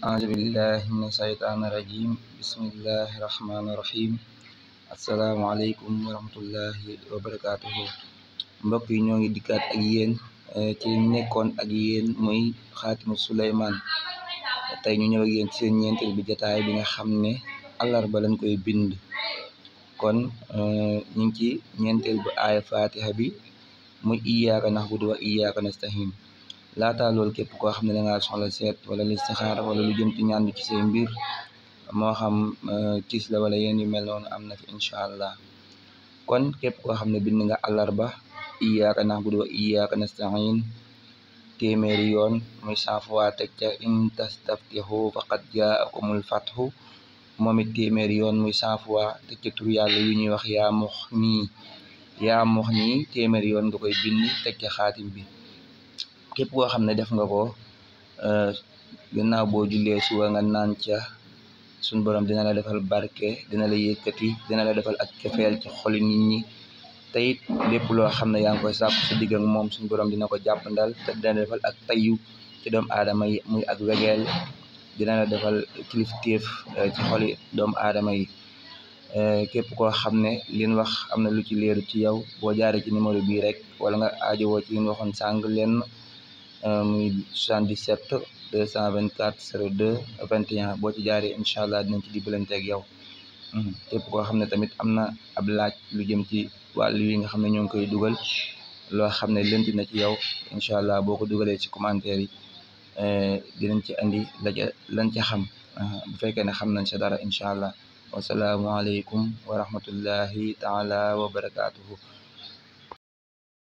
أعوذ بالله من الشيطان الرجيم بسم الله الرحمن الرحيم asalaamaaleykum wa rahmatullahi wa barakaatuhu mbokk yi ñoo ngi dikkaat ak yéen ci nekkoon ak yéen muy xaatimu Suleymaan tey ñu ñëw ak yéen ci seen ñeenteel bi jotaay bi nga xam ne àllarba lañ koy bind kon ñu ngi ci ñeenteel bu aaya fatiha bi muy iyyaaka na'budu wa iyyaaka nasta'iin laataa loolu képp koo xam ne dangaa soxla seet wala listixaar wala lu jëm ci ñaan ci say mbir moo xam tiis la wala yéen yu mel noonu am na fi incha allah kon képp koo xam ne bind nga àllarba iyyaaka na'budu wa iyyaaka nasta'iin téeméeri yoon muy 100 fois teg ca in tastaftihu faqad jaakumul fathu moom it téeméeri yoon muy 100 fois teg ca tur yàlla yu ñuy wax yaa mox nii téeméeri yoon nga koy bind teg ca xaatim bi képp koo xam ne def nga ko gannaaw boo jullee suba nga naan ca suñ borom dina la defal barke dina la yëkkati dina la defal ak cofeel ci xoli nit ñi te it lépp loo xam ne yaa ngi koy sàkku sa digg ak moom suñ borom dina ko jàppandal te dina la defal ak tayyu ci doomu aadama yi muy ak wegeel dina la defal kilifteef ci xoli doomu aadama yi képp koo xam ne liñ wax am na lu ci leeru ci yow boo jaaree ci numéro bii rek wala nga aajowoo ci liñ waxoon sàng leen muy 77 224 02 21 boo ci jaaree incha allah dinañ ci dimbalante ak yow képp koo xam ne tamit am na ab laaj lu jëm ci wàllu yi nga xam ne ñoo ngi koy dugal loo xam ne lënt na ci yow incha allah boo ko dugalee ci commentaire yi dinañ ci andi lan ca xam bu fekkee ne xam nañ sa dara incha allah wasalaamualeykum wa rahmatullahi taala wa barakaatuhu